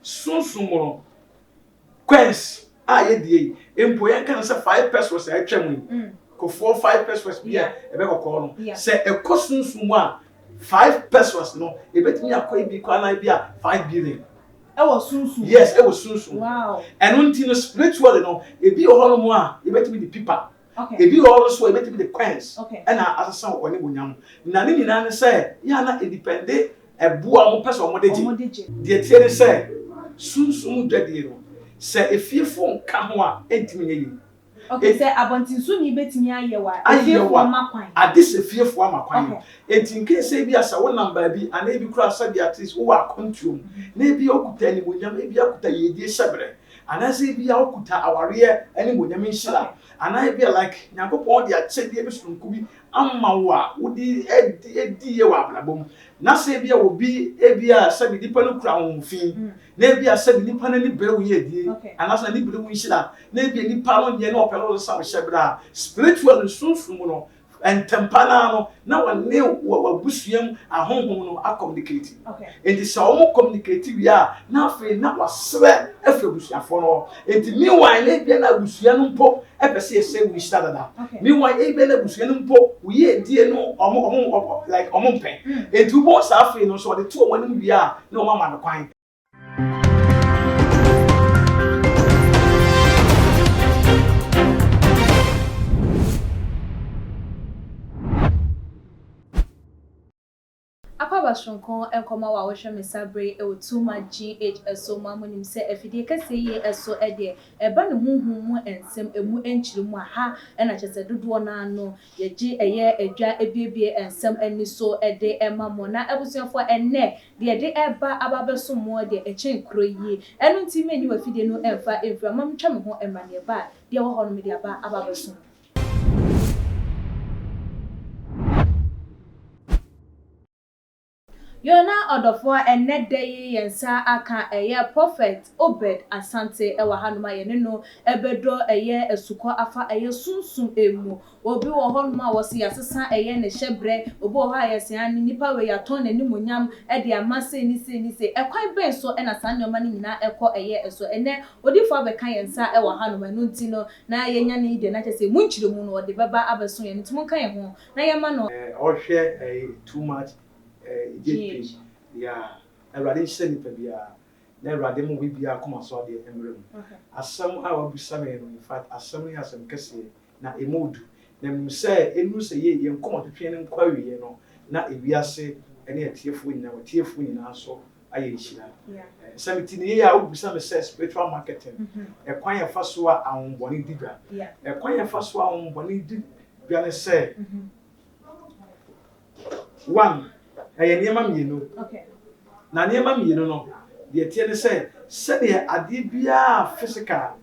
Sunsum mu no, coins a yɛdie yi, mpo yɛnka no sɛ 5 pesewas a atwa mu yi, kofoɔ 5 pesewas bi a ɛbɛ kɔkɔɔ no, sɛ ɛkɔ sunsum mu a, 5 pesewas no, ebɛtumi akɔ ebi kɔ anan bi a 5 billion. Ɛwɔ sunsun. Yes, ɛwɔ sunsum. Ɛno nti no, spiritually no, ebi wɔ hɔnom a yɛbɛtumi de pipa. Ebi wɔ hɔ nso a yɛbɛtumi de coins ɛna asesa wɔ ne wonyam. Na ne nyinaa ne sɛ, yɛa na edepend ɛboa a wɔn pɛ sɛ wɔn de gye. Ɔmo de gye. Deɛ tie ne sɛ, sunsum dwadie no, sɛ efiefo nka ho a, ɛntumi nyɛ yie. Okay, sɛ abɔntensoni betumi ayɛ wa, Ayɛ efiefoɔ wa. ma kwan. Ade sɛ fiefoɔ ama kwan. Eti nkesa bi asa wonam baabi anaa ebi kura sɛbi at least wowɔ akwantuo mu na ebi okuta animonyam, ebi akuta yiedie hyɛbrɛ, anaasɛ ebi a okuta awareɛ animonyam nhyira, anaa ebi a like Nyankopɔn de akyɛdeɛ bi sononko bi ama wo a wode edi yie wɔ abrabɔ mu, na sɛ ebi a obi ebi a sɛbi nipa no kura wɔn fi na ebi a sɛbi nipa no ani bere wo yiedie anaasɛ n'ani bere wo nhyira, na ebi a nipa no nyɛ na ɔpɛ no ɔsesa wo hyɛbrɛ a, spiritual nsunsun mu no, ntɛmpa naa no na wɔne wɔ w'abusua mu ahonhom no acommunicate. Nti sɛ wɔn communicate wie a, na afei na wasrɛ afiri abusuafoɔ no hɔ. Nti meanwhile na ebia na abusua no mpo ɛpɛ sɛ yɛsɛ wo nhyira dada. Meanwhile ebia na abusua no mpo wo yie no ɔmo like ɔmo mpɛ. Nti wobɔ saa, afei no nso ɔde to wɔn anim wie a, na wɔn ama no kwan. Akɔaba soronko nkɔmɔ a wɔhwɛ me saa bere wɔ Tuma GH ɛso mu a monim sɛ afidie kɛseɛ yi ɛso deɛ ɛba ne honhom mu nsɛm emu nkyerɛ mu a ha, ɛna kyerɛ sɛ dodoɔ no ano yɛgye ɛyɛ adwa ebiebie nsɛm ani so ɛde ɛma mo. Na abusuafoɔ, ɛnnɛ deɛ yɛde ɛba aba abɛso mo deɛ ɛkyɛn kuro yie. Ɛno nti menyi wɔ afidie no ɛmfa mfiri ama metwa me ho mmra neɛ ba a deɛ ɛwɔ hɔ no mede aba abɛso mo. Yona ɔdɔfoɔ, ɛnnɛ da yi yɛn nsa aka ɛyɛ Prophet Obed Asante ɛwɔ hanom a yɛne no ɛbɛdɔ ɛyɛ asukɔ afa ɛyɛ sunsum emu. Obi wɔ hɔnom a wɔsi yɛasesa ɛyɛ ne hyɛbrɛ, obi wɔ hɔ a yɛsɛ ane nipa wei yɛatɔn n'animonyam ɛde ama sei ne sei ne sei. Ɛkwan bɛn so ɛna saa nneɛma no nyinaa ɛkɔ ɛyɛ ɛso? Ɛnnɛ odiifoɔ abɛka yɛn nsa ɛwɔ hanom, ɛno nti no na yɛnya ne yi deɛ na kyerɛ sɛ emu nkyerɛmu no ɔde bɛba abɛso yɛn, nti monka yɛn ho na yɛma no. Ɔhwɛ ɛyɛ too much GH. Yeah, Awurade nhyɛ nipa biara na Awurade mu obi biara kɔma so adeɛ mmerɛ mu. Asɛm a wabusa me no, in fact, asɛm no yɛ asɛm kɛseɛ na emu du, na menim sɛ ɛnu sɛ yɛ yɛn nkɔmɔ twetwe no nkɔ awieɛ no na ewiase ne atiefoɔ nyinaa, watiefoɔ nyinaa nso ayɛ nhyira. Sɛ mete ne yie a, wobusa me sɛ spiritual marketing, ɛkwan yɛfa so a ahombɔne di dwa. Ɛkwan yɛfa so a ahombɔne di dwa ne sɛ, one, ɛyɛ nneɛma mmienu. Na nneɛma mmienu no deɛ teɛ ne sɛ, sɛdeɛ adeɛ biara physical,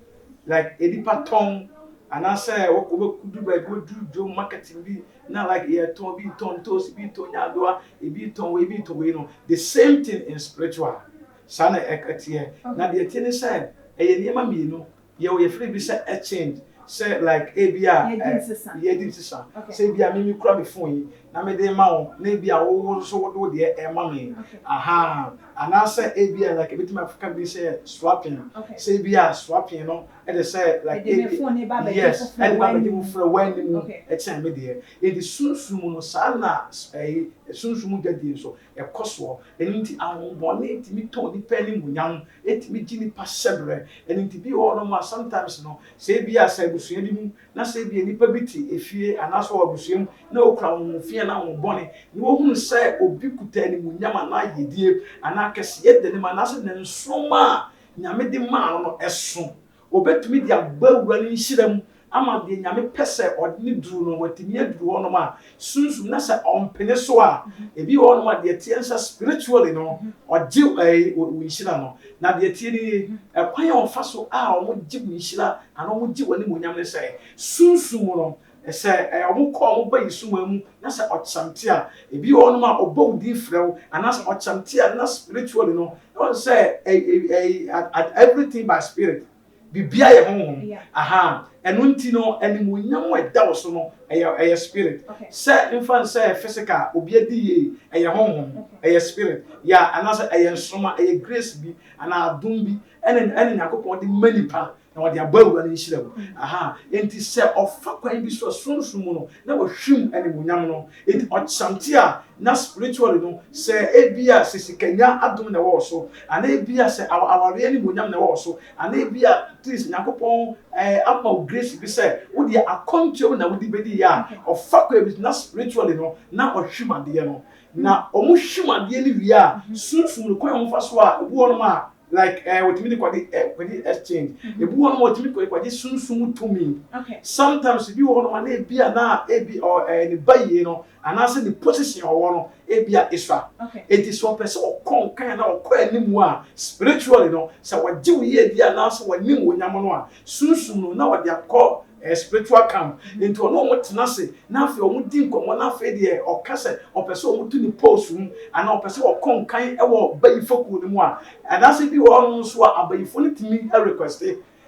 like nipa tɔn anaasɛ wobɛkudu baabi, wɔduru dwom marketing bi na like yɛtɔn bi, tɔn ntoosi bi, tɔn nyaadoa, ebi tɔn wei, ebi tɔn wei no, the same thing in spiritual, saa na ɛteɛ. Na deɛ teɛ ne sɛ ɛyɛ nneɛma mmienu. Yɛwɔ yɛfrɛ bi sɛ exchange, sɛ like ebi a yɛdi nsesa, sɛ ebi a mimi kura mi phone yi na mede ma wo, na ebi a wo nso wode wo deɛ ɛma me aha, anaasɛ ebi a like ebitumi afika bi sɛ swapping, sɛ ebi a swapping no ɛde sɛ like ebi, yes, ɛde ba bɛgye foforɔ wɔ anim ɛkyɛn me deɛ. Edi sunsun mu no saa na ɛyi sunsun mu dwadie nso ɛkɔ soɔ. Ɛno nti ahombɔne tumi tɔn nipa animuonyam, ɛtumi gye nipa hyɛbrɛ. Ɛno nti bi wɔ hɔnom a sometimes no, sɛ ebi a sɛ abusua bi mu na sɛ ebi a nipa bi te efie anaasɛ ɔwɔ abusua mu na okura ahohomfi anaa ahombɔne na ohunu sɛ obi kuta animuonyam anaa yiedie anaa kɛseyɛ da ne mu anaasɛ ne nsoroma a Nyame de maa no no ɛso, obetumi de abɔ awura ne nhyira mu ama deɛ Nyame pɛ sɛ ɔde ne duru no watumi aduru hɔnom a sunsum na sɛ ɔmpene so a, ebi wɔ hɔnom a deɛ teɛ nsa spiritually no ɔgye ɛyi wɔ nhyira no. Na deɛ teɛ nie, ɛkwan a ɔfa so a wɔn gye wo nhyira anaa wɔn gye wɔn animuonyam ne sɛ sunsum no, sɛ ɛyɛ wɔn kɔ a wɔn ba yi suma mu na sɛ ɔkyɛmte a, ebi wɔ hɔnom a ɔbɔ wo din frɛ wo anaasɛ ɔkyɛmte a, na spiritually no ɛwɔ sɛ ɛyi ɛyi everything by spirit. Biribiara yɛ honhom. Ahaa. Ɛno nti no, animuonyam a ɛda wo so no, ɛyɛ, ɛyɛ spirit. Sɛ mfa no sɛ physical, obi adi yie, ɛyɛ honhom, ɛyɛ spirit. Yeah, anaasɛ ɛyɛ nsoroma, ɛyɛ grace bi, anaa adom bi, ɛna, ɛna Nyankopɔn de ma nipa, na ɔde abɔ awura no nhyira mu. Ahaa. Enti sɛ ɔfa kwan bi so a, sunsum mu no, na wahwim animuonyam no. Enti ɔkyɛmte a, na spiritually no, sɛ ebia sɛ sikanya adom na ɛwɔ wo so, anaa ebia sɛ awareɛ animuonyam na ɛwɔ wo so, anaa ebia at least Nyankopɔn eh, ama wo grace bi sɛ wo deɛ akwantuo mu na wode bɛdi yɛ a, ɔfa kwan bi so na spiritually no, na ɔhwim adeɛ no. Na wɔhwim adeɛ no wie a, sunsum no kwan a wɔfa so a, ebi wɔ hɔnom a, like eh, wɔtumi de kɔde eh, kɔgye exchange. Ebi wɔ hɔnom a wɔtumi kɔ kɔgye sunsum mu tumi. Sometimes ebi wɔ hɔnom a na ebi a na ebi ɔ eh, ne ba yie no anaasɛ ne position a ɔwɔ no ebi a esua. Enti sɛ ɔpɛ sɛ ɔkɔ nkan anaa ɔkɔ anim a, spiritually no, sɛ wɔgye wo yie di anaasɛ wɔnim wo nyam no a, sunsum no na wɔde akɔ Ɛyɛ spiritual camp nti ɔne wɔn tena ase na afei wɔn di nkɔmmɔ na afei deɛ ɔka sɛ ɔpɛ sɛ wɔn tu ne post mu anaa ɔpɛ sɛ ɔkɔ nkan wɔ bayifo kuo no mu a, anaasɛ bi wɔ hɔnom nso a abayifo no tumi request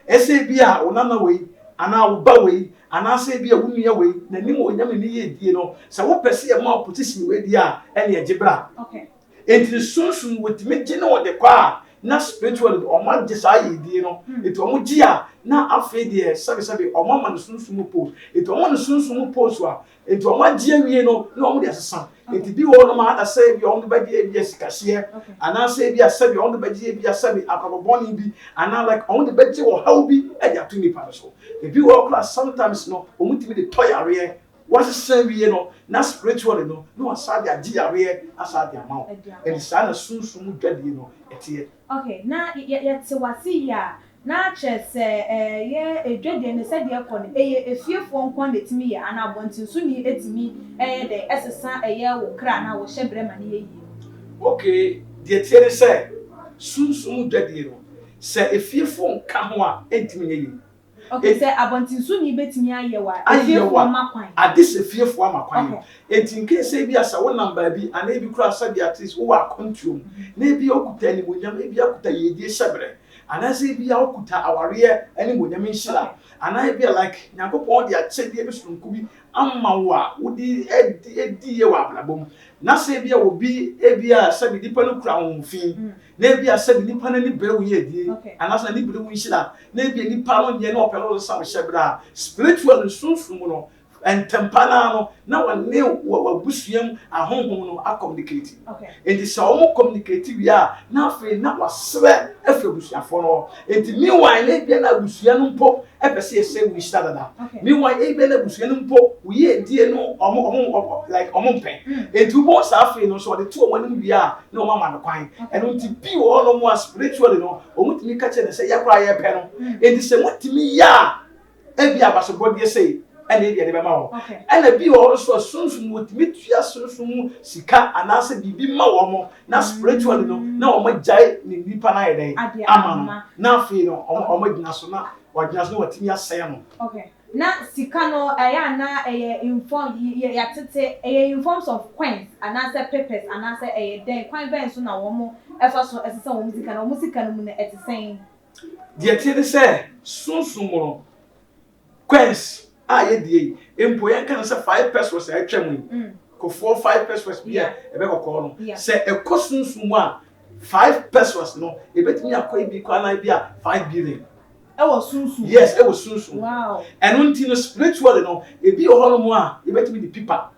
ɛsɛ bi a wo nana wei anaa wo ba wei anaasɛ bi a wo nua wei n'anim onyam ne yiedie no sɛ wopɛ sɛ yɛma wo position wei deɛ a ɛne ɛgye bra. Enti ne sunsum wɔtumi gye ne wɔde kɔ a na spiritually no wɔn agye saa yiedie no enti wɔn gye a na afei deɛ sɛbesɛbe wɔn ama no sunsum mu post enti wɔn ama no sunsum mu post a enti wɔn agye awie no na wɔn de asesa enti bi wɔ hɔ nom a ada sɛ ebi a wɔn de bɛgye ebi a sikahyeɛ anaasɛ ebi a sɛbi wɔn de bɛgye ebi a sɛbi abrabɔ bɔne bi anaa like wɔn de bɛgye ɔhaw bi de ato nipa no so ebi wɔ hɔ koraa sometimes no wɔn tumi de tɔ yareɛ. Wasesa awie no, na spiritually no, na wasan de agye yareɛ asan de ama wo. Ɛnti saa na sunsum mu dwadie no ɛteɛ. Ok, na yɛte wase yie a, na kyerɛ sɛ yɛ dwadie no sɛdeɛ ɛkɔ no, ɛyɛ efiefoɔ nko ara na ɛtumi yɛ anaa abɔntensoni ɛtumi ɛyɛ dɛn ɛsesa ɛyɛ wo kra anaa wo hyɛbrɛ ma no yɛ yie? Ok, deɛ ɛteɛ ne sɛ, sunsum mu dwadie no, sɛ efiefoɔ nka ho a, ɛntumi nyɛ yie. Okay, sɛ abɔntensoni betumi ayɛ wo a, efiefoɔ mma kwan. Ade sɛ efiefoɔ ama kwan. Enti in case sɛ ebia sɛ wonam baabi anaa ebi koraa sɛdeɛ at least wowɔ akwantuo mu na ebia wokuta animuonyam, ebia wokuta yiedie hyɛberɛ, anaasɛ ebia wokuta awareɛ animuonyam nhyira, anaa ebia like Nyankopɔn de akyɛdeɛ bi sononko bi ama wo a wode adi yie wɔ abrabɔ mu, na sɛ ebia obi ebia sɛbe nipa no kura honhom fi, na ebia sɛbe nipa no ani bere wo yiedie, anaasɛ n'ani bere wo nhyira, na ebia nipa no nyɛ na ɔpɛ no ɔsesa wo hyɛbrɛ a, spiritually sunsum mu no, ntɛmpa no ara no, na wɔne w'abusua mu ahonhom no acommunicate. Enti sɛ wɔn communicate wie a, na afei na wasrɛ afiri abusuafoɔ no hɔ. Enti meanwhile na ebia na abusua no mpo pɛ sɛ yɛsɛe wo nhyira dada. Meanwhile ebia na abusua no mpo wo yiedie no wɔn wɔn like wɔn mpɛ. Enti wobɛhu saa afei no nso wɔde to wɔn anim wie a na wɔn ama no kwan. Ɛno nti bi wɔ hɔnom a spiritually no wɔtumi ka kyerɛ no sɛ yɛ koraa yɛpɛ no. Enti sɛ motumi yɛ a ebia abasobɔdeɛ sei ɛna ebia de bɛma wɔn. Ɛna bi wɔ hɔ nso a sunsum wɔtumi tua sunsum mu sika anaasɛ biribi ma wɔn na spiritually no na wɔn agyae ne nipa no ayɛ dɛn ama no na afei no wɔn wɔn agyina so na wɔagyina so na wɔatumi asɛe no. Okay. Na sika no ɛyɛ a na ɛyɛ in form yɛ yɛatete ɛyɛ in forms of coins anaasɛ papers anaasɛ ɛyɛ dɛn kwan bɛn so na wɔn ɛfa so ɛsesa wɔn sika na wɔn sika no mu no ɛte sɛn? Deɛ ɛteɛ ne sɛ sunsum mu no coins a yɛdie yi mpo yɛnka no sɛ 5 pesos a atwa mu yi kofoɔ 5 pesos bi a ɛbɛ kɔkɔɔ no sɛ ɛkɔ sunsum mu a 5 pesos no ɛbɛtumi akɔ ebi kɔ anan bi a 5 billion. Ɛwɔ sunsum. Yes, ɛwɔ sunsum. Wow. Ɛno nti no spiritually no ebi wɔ hɔnom a yɛbɛtumi de pipa.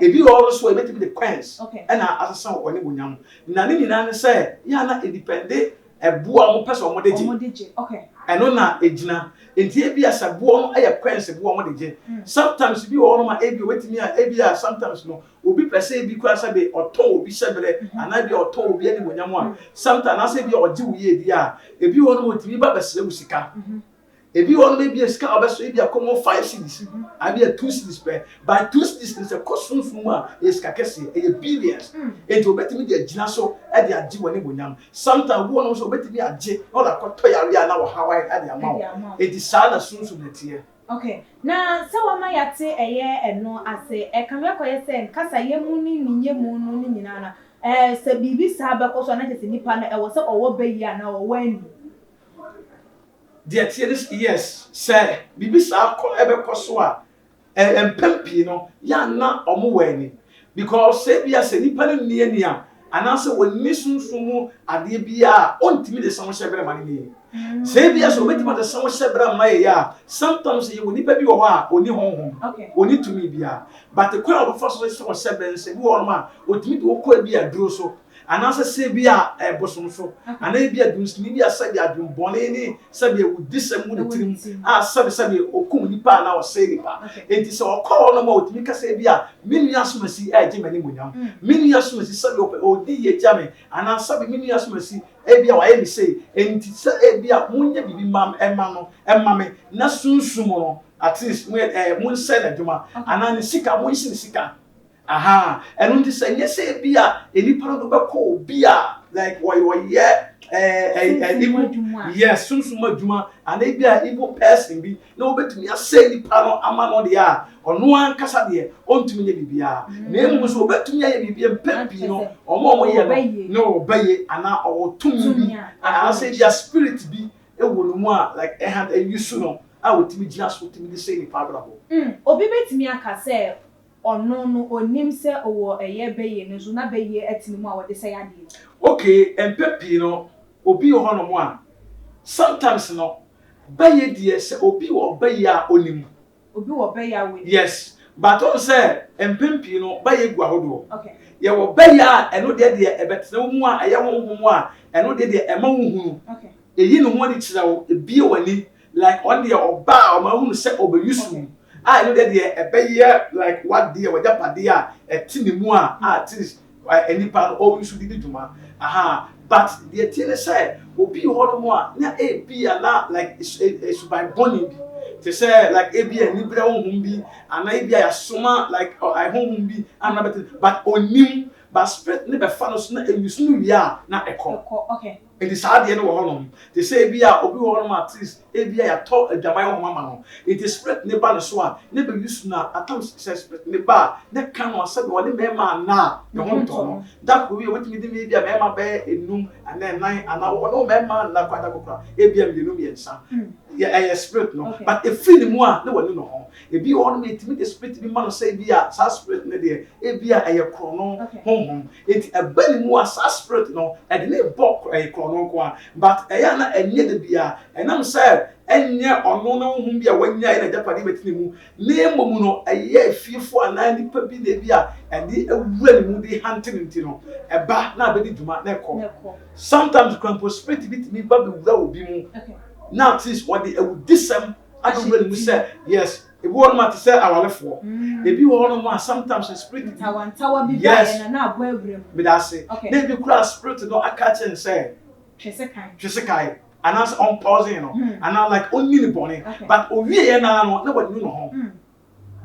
Ebi wɔ hɔ nso a yɛbɛtumi de coins ɛna asesa wɔ ne wonyam. Na ne nyinaa ne sɛ yɛ a na edipɛnde ɛboɔ a wɔpɛ sɛ wɔde gye. Wɔde gye. Okay. Ɛno na egyina. Nti ebi a sɛ boɔ no yɛ coins boɔ wɔde gye. Sometimes bi wɔ hɔnom a ebi obetumi a ebi a sometimes no obi pɛ sɛ ebi koraa sɛ be ɔtɔn obi hyɛbrɛ anaa ebi a ɔtɔn obi animuonyam a sometimes anaasɛ ebi a ɔgye wo yie di a ebi wɔ hɔnom a otumi ba bɛsrɛ wo sika. Ebi wɔ hɔnom ebi a sika a ɔbɛsɔ ebi a kɔmɔ 5 cedis anaa ebi a 2 cedis pɛ, but 2 cedis no sɛ kɔ sunsun mu a ɛyɛ sika kɛseɛ, ɛyɛ billions. Nti obetumi de agyina so de agye wɔn animuonyam. Sometimes obi wɔ hɔnom nso obetumi agye na ɔde akɔtɔ yareɛ a na ɔhaw ayɛ de ama wo. Nti saa na sunsum no teɛ. Okay, na sɛ wama yɛate ɛyɛ ɛno ase, ɛkame akɔyɛ sɛ nkasayɛ mu ne ne nyɛmu no ne nyinaa no, sɛ biribi saa bɛkɔ so a na kyerɛ sɛ nipa no ɛwɔ sɛ ɔwɔ bɛyie anaa ɔwɔ ani. Deɛ ɛteɛ ne sɛ, yes, sɛ biribi saa kɔ ɛbɛkɔ so a, mpɛn pii no, yɛ a na wɔn wɔ ani. Because sɛ ebia sɛ nipa no nni ani a, anaasɛ wɔnni sunsum mu adeɛ biara a, ɔntumi de san hyɛ berɛ ma no nyɛ yie. Sɛ ebia sɛ obetumi ade san hyɛ berɛ ama yɛ a, sometimes yɛwɔ nipa bi wɔ hɔ a ɔnni honhom, ɔnni tumi biara. But kwan a ɔbɛfa so san hyɛ berɛ no sɛ bi wɔ hɔnom a, ɔtumi de wokɔ ebi aduro so, anaasɛ sɛ ebi a ɛbosom so, anaa ebi a dunsini bi a sɛbi adwembɔne ne sɛbi awudisɛm wɔ ne tirim a sɛbi sɛbi okum nipa anaa ɔsɛe nipa. Enti sɛ ɔkɔ hɔnom a otumi ka sɛ ebi a me nua asomasi ɛregye m'animuonyam, me nua asomasi sɛbi ɔpɛ ɔredi yie gya me, anaa sɛbi me nua asomasi ebi a wayɛ me sei, enti sɛ ebi a monyɛ biribi ma ɛma no ɛma me na sunsum no at least mo yɛ ɛɛ monsɛe n'adwuma anaa ne sika monhye ne sika. Ahaa, ɛno nti sɛ nyɛ sɛ ebi a nnipa no do bɛkɔ obi a like ɔyɛ ɔyɛ ɛɛ ɛɛ evil, yes, sunsum adwuma anaa ebi a evil person bi na obetumi asɛe nipa no ama no deɛ a, ɔno ankasa deɛ ɔntumi nyɛ biribiara. Na mmom sɛ obetumi ayɛ biribi mpɛn pii no, wɔn a wɔyɛ no na ɔbɛyɛ anaa ɔwɔ tumi bi anaasɛ ebi a spirit bi wɔ ne mu a like ɛha ɛyi so no a otumi gyina so tumi de sɛe nipa abrabɔ. Obi betumi aka sɛ Ɔno no ɔnim sɛ ɔwɔ ɛyɛ bɛyie no nso na bɛyie ɛte ne mu a wɔde sɛe adeɛ no. Okay mpɛ pii no obi wɔ hɔ nom a sometimes no bɛyie deɛ sɛ obi wɔ bɛyie a ɔnim. Obi wɔ bɛyie a ɔnim. Yes but wohu sɛ mpɛn pii no bɛyie gu ahodoɔ. Okay. Yɛwɔ bɛyie a ɛno deɛ deɛ ɛbɛtena wo mu a ɛyɛ honhom a ɛno deɛ deɛ ɛma wo hunu. Okay. Ɛyi ne ho adi kyerɛ wo, ɛbue w'ani like ɔno deɛ ɔba a ɔma hunu sɛ ɔbɛyi su a ɛno deɛ deɛ ɛbɛyɛ like wadeɛ wagyapadeɛ a ɛte ne mu a at least nipa no ɔyi su de di dwuma aha but deɛ ɛteɛ ne sɛ obi wɔ hɔ nom a na ebi a na like suban bɔne bi te sɛ like ebi a anibrɛ honhom bi anaa ebi a yɛasoma like honhom bi ana bɛte but onim but spirit ne bɛfa no so na ɛyi su no wie a na ɛkɔ. Ɛkɔ okay. Enti saa adeɛ no wɔ hɔnom. Te sɛ ebia obi wɔ hɔnom a at least ebia yɛatɔ adwaman wɔ ho ama no. Enti spirit no ba ne so a, na ɛbɛ use no a, at times sɛ spirit no ba a, na ɛka no a sɛdeɛ ɔne mmarima anna a, ne ho ntɔ no. Da koro bi obetumi de ebia mmarima bɛyɛ enum anaa nnan anaa ɔne mmarima anna koraa da koro koraa, ebia mmienu mmiɛnsa. Yɛ ɛyɛ spirit no. But efiri ne mu a, na wanu ne ho. Ebi wɔ hɔnom a yɛtumi de spirit bi ma no sɛ ebia saa spirit no deɛ ebia ɛyɛ korɔno honhom. Enti ɛba ne mu a saa spirit no ɛde no rebɔ ɛyɛ korɔno nko ara but ɛyɛ a na ɛnyɛ da biara ɛnam sɛ ɛnyɛ ɔno ne honhom bi a wanya ɛyɛ n'agyapadeɛ bɛte ne mu na mmom no ɛyɛ efiefoɔ anaa nipa bi na ebi a ɛde awura ne mu de hante no nti no ɛba na abɛdi dwuma na ɛkɔ. Sometimes koraa mpo spirit bi tumi ba bɛwura obi mu na at least wɔde awudisɛm abɛwura ne mu sɛ yes Ebi wɔ hɔnom a te sɛ awarefoɔ. Ebi wɔ hɔnom a sometimes spirit bi. Ntawantawa bi Yes. baeɛ na na abɔ awura mu. Meda ase. Okay. Na ebi koraa spirit no aka akyerɛ no sɛ. Twe sekan. Twe sekan anaasɛ ɔmpɔsen no anaa like ɔnni ne bɔne. Okay. But owieɛ no ara no na wanu ne ho.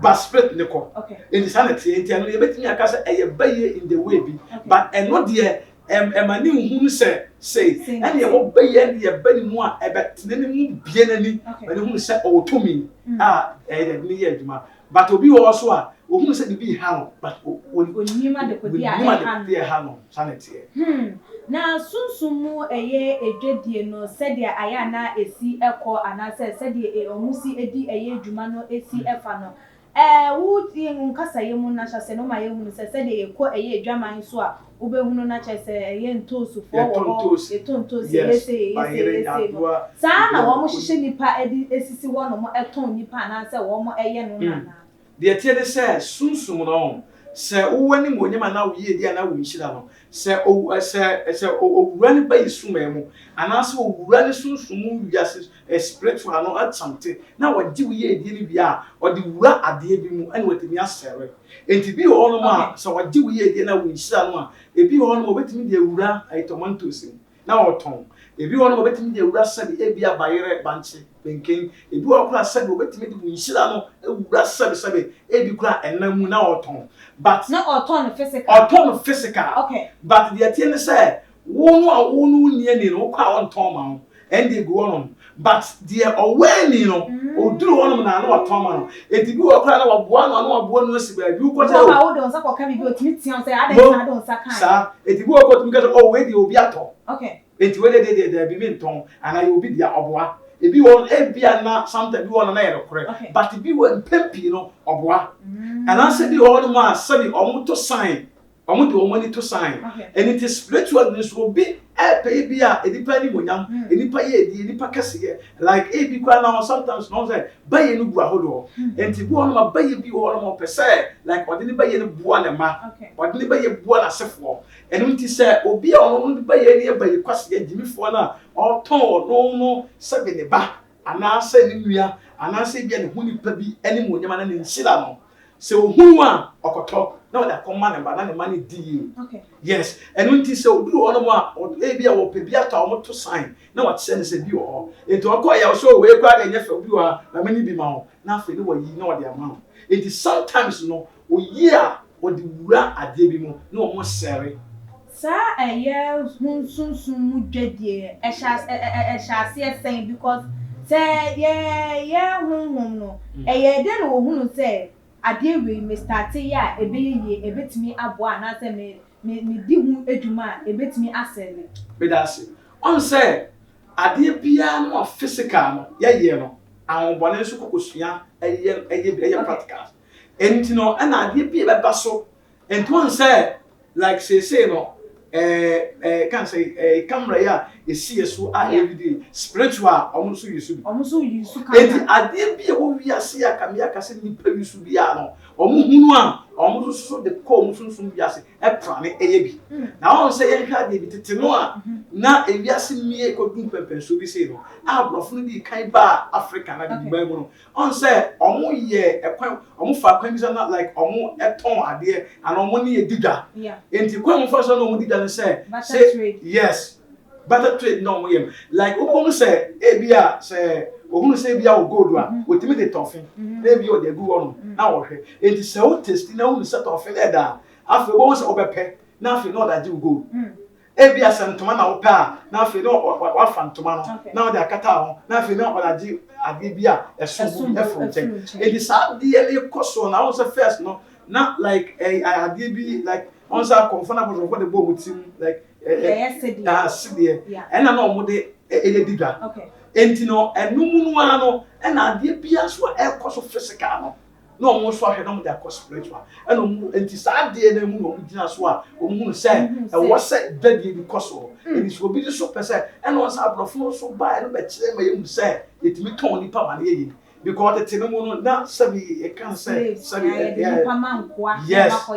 But spirit no kɔ. Okay. Enti saa na ɛteɛ. Enti ɛno yɛbɛtumi aka sɛ ɛyɛ bayie in the way bi. Okay. But ɛno deɛ ɛma ne nhunu sɛ sei. Sei na Ɛna ɛwɔ bayie ɛne ɛba ne mu a ɛbɛtena ne mu bue n'ani ma ne hunu sɛ ɔwɔ tumi a ɛyɛ dɛ ɛde no yɛ adwuma. But obi wɔ hɔ so a ohunu sɛ biribi reha no but Onnim adekodeɛ a onnim ɛha no. adekodeɛ a ɛha no. Saa na ɛteɛ. Na sunsum mu ɛyɛ adwadie no sɛdeɛ ayɛ a na ɛsi kɔ anaasɛ sɛdeɛ wɔn si di ɛyɛ adwuma no si fa no, Ɛɛ, wo wo nkasayɛ mu no ahyɛaseɛ no woma yɛhunu sɛ sɛdeɛ yɛkɔ ɛyɛ adwaman so a, wobɛhunu na kyerɛ sɛ ɛyɛ ntoosufoɔ wɔ Yɛtɔ hɔ, ntoosi. yɛtɔ ntoosi, yɛyɛ Yes, sei, yɛyɛ sei, bayerɛ, yɛyɛ sei no. nyaadoa, Saa ara na biribiara wɔn mako. hyehyɛ nnipa de sisi hɔ nom tɔn nnipa anaasɛ wɔn yɛ no no anaa? Deɛ ɛteɛ ne sɛ, sunsum no, sɛ wowɔ animuonyam anaa wo yiedie anaa wo nhyira no, sɛ owu, sɛ, sɛ owura no ba yi sumaa mu, anaasɛ owura no sunsum mu wiase spiritual no akyante na ɔgye wo yiedie no wie a, ɔde wura adeɛ bi mu ɛna watumi asɛre. Enti bi wɔ hɔnom a, sɛ ɔgye wo yiedie na wo nhyira no a, ebi wɔ hɔnom a ɔbɛtumi de awura tomatoes mu na ɔtɔn. Ebi wɔ hɔnom a ɔbɛtumi de awura sɛbe ebia bayerɛ, bankye, penken. Ebi wɔ hɔ koraa sɛbe ɔbɛtumi de wo nhyira no awura sɛbe sɛbe ebi koraa ɛnam mu na ɔtɔn. But. Na ɔtɔn no physical. Ɔtɔn no physical. Okay. But deɛ ɛteɛ ne sɛ, Wo no a wo no wonni ani no, wokɔ a ɔntɔn ma wo. Ɛnde egu hɔnom. But deɛ ɔwɔ ani no, ɔduru hɔnom na na watɔn ama no. Enti bi wɔ hɔ koraa na waboa ano ano aboa no asi baabi. Wokɔ sɛ Wɔ hɔ a oh. wode wo nsa kɔka biribi a ɔtumi tea wo sɛ adɛn nti na wode wo nsa kaeɛ. Saa. Enti bi wɔ hɔ koraa ɔtumi ka sɛ oh wei deɛ obi atɔ. Okay. Enti wei deɛ deɛ daabi mentɔn anaa yɛ obi dea ɔboa. Ebi wɔ ebia na sometimes bi wɔ no na yɛ nokorɛ, but bi wɔ mpɛn pii no ɔboa. Anaasɛ bi wɔ hɔnom a sɛbi ɔmo to sign, ɔmo de wɔn ani to sign. Ɛno nti spiritual no nso obi ɛɛpɛ bi a nipa animonyam, nipa yɛ edi, nipa kɛseyɛ, like ebi koraa na sometimes na ɔmo sɛ bayɛ no gu ahodoɔ. Nti bi wɔ hɔnom a bayɛ bi wɔ hɔnom a ɔpɛ sɛ like ɔde ne bayɛ no boa ne ma, ɔde ne bayɛ boa n'asefoɔ. Ɛno nti sɛ obi a ɔno ne bayɛ no yɛ bayɛ kwaseɛ gyimifoɔ no a ɔtɔn ɔno no sɛbi ne ba anaasɛ ne nua anaasɛ ebi a ne ho nipa bi animonyam ana ne nhyira no, sɛ ohunu a ɔkɔtɔ na ɔde akɔma ne ba na ne ma ne di yie. Yes, ɛno nti sɛ oduru hɔnom a ebi a wɔpɛ bi atɔ a, wɔto sign na wɔakyerɛ no sɛ bi wɔ hɔ. Nti ɔkɔ yɛ ɔsɛ wei koraa deɛ nyɛ fɛ, obi wɔ ha na mene bi ma wo, na afei ne wɔyi na ɔde ama no. Nti sometimes no oyi a wɔde wura adeɛ bi mu na wɔn sɛre. Saa ɛyɛ ho sunsun mu dwadie ɛhyɛ aseɛ sɛn? Because sɛ yɛ honhom no, ɛyɛ den na wɔhunu sɛ adeɛ wei me start yɛ a ɛbɛyɛ yie, ɛbɛtumi aboa, anaasɛ me di ho adwuma a ɛbɛtumi asɛle? Meda ase. Ɔn sɛ adeɛ biara no a physical no yɛyɛ no, ahobɔne nso kɔkɔsua ɛyɛ practical. Nti no ɛna adeɛ bi a ɛbɛba so nti wɔn sɛ like seesei no ɛɛ ɛɛ kan sɛ camera yi a esi yɛ so a yɛ video, spiritual ɔmo nso yi so bi. Ɔmo nso yi so. Eti adeɛ bi a ɛwɔ wiase a kamea kase nipa yi so biara no, ɔmo hunu a ɔmo nso so de kɔ ɔmo sunsun wiase ɛprane ɛyɛ bi. Na wɔn sɛ yɛnhwɛ adeɛ bi tete no a na ewiase mmie kɔdu mpɛmpɛnsuo bi sei no a aborɔfo no di kan baa Africa na de biban mu no, ɔn sɛ ɔmo yɛ ɛkwan, ɔmo fa kwan bi sɛ na like ɔmo ɛtɔn adeɛ ana ɔmo ne yɛ di dwa. Nti kwan mo fa so na ɔmo di dwa no sɛ sɛ yes, barter trade na ɔmo yɛ no, like ɔmo sɛ ebi a sɛ ohun sɛ ebi a wɔ gold a otumi de tɔfe na ebi ɔde agu hɔ no na ɔhwɛ. Nti sɛ o taste na ohun sɛ tɔfe na ɛda a, afei wɔn sɛ ɔbɛpɛ na afei na ɔde agye wo gold. Ebi asɛ ntoma na wopɛ a, na afei na wafa ntoma no na ɔde akata ho na afei na ɔde agye adeɛ bi a ɛso bu ɛfiri nkyɛn. Eti saa adeɛ no kɔ so na wɔn sɛ first no na like ɛɛ adeɛ bi like wɔn sɛ akɔnfo na abɔsɔfo de bɔ wɔn ti mu like ɛɛ ɛɛ sedeɛ ɛna na wɔn de ɛyɛ di dwa. Eti no ɛnum no ara no ɛna adeɛ bi nso a ɛkɔ so physical no na wɔn nso ahwɛ na wɔn de akɔ spiritual ɛna wɔn. Nti saa adeɛ no mu na wɔn gyina so a wɔn hunu sɛ ɛwɔ sɛ dwadie bi kɔ so. Ebi so obi nso pɛ sɛ ɛna wɔn sɛ aborɔfo nso baa ɛno bɛkyerɛ ma yɛn mu sɛ yɛtumi tɔn nipa ma ne yɛ yie, because tete no mu no na sɛbi yɛka sɛ sɛbi ɛyɛ, yes,